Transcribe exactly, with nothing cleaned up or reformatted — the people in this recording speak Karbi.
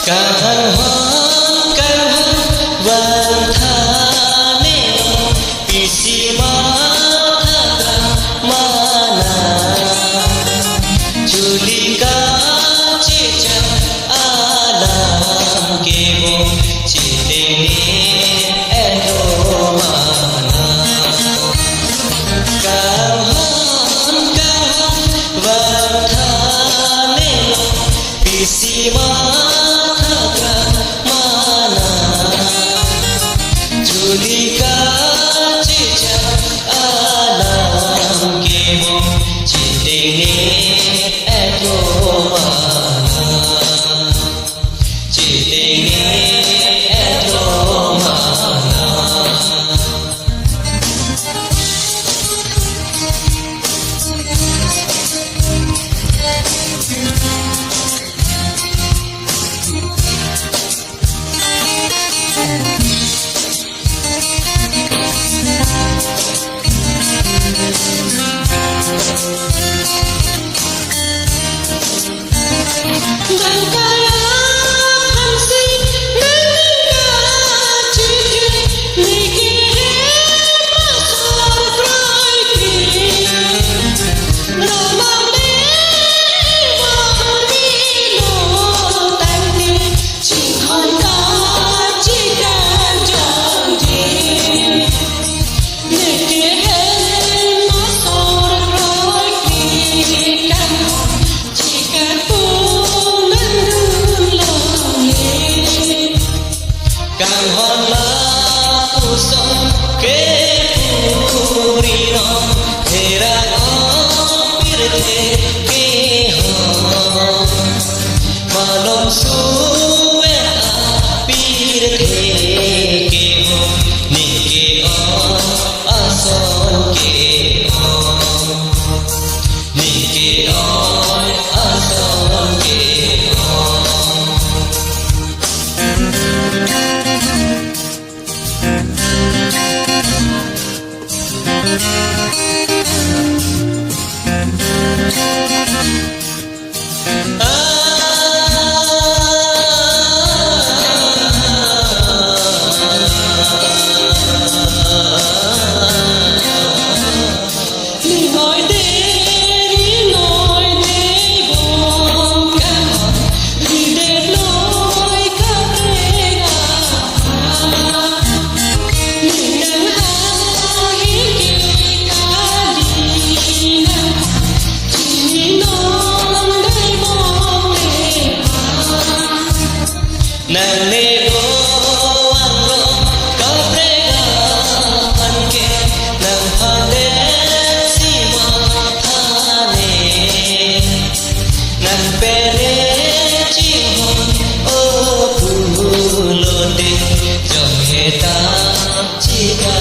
Kanghon, kanghon, vantha ne lo, pisi matha kra mana. Chuli kachicha alam kebo, chitengne etlo mana. Kanghon, kanghon, vantha ne lo, pisi matha kra mana. Chuli kachicha alam kebo, chitengne etlo mana. Chitengne etlo mana. Kanghon lapuson ke puri non, thera o pirthe kehon. Malom suwe apirthe kehon, neke o ason kehon. Neke o ason kehon. Nang nego angrong kaprek aphan ke, nang phandet si matha ne. Nang pene chinghon o pulote, jong heta chika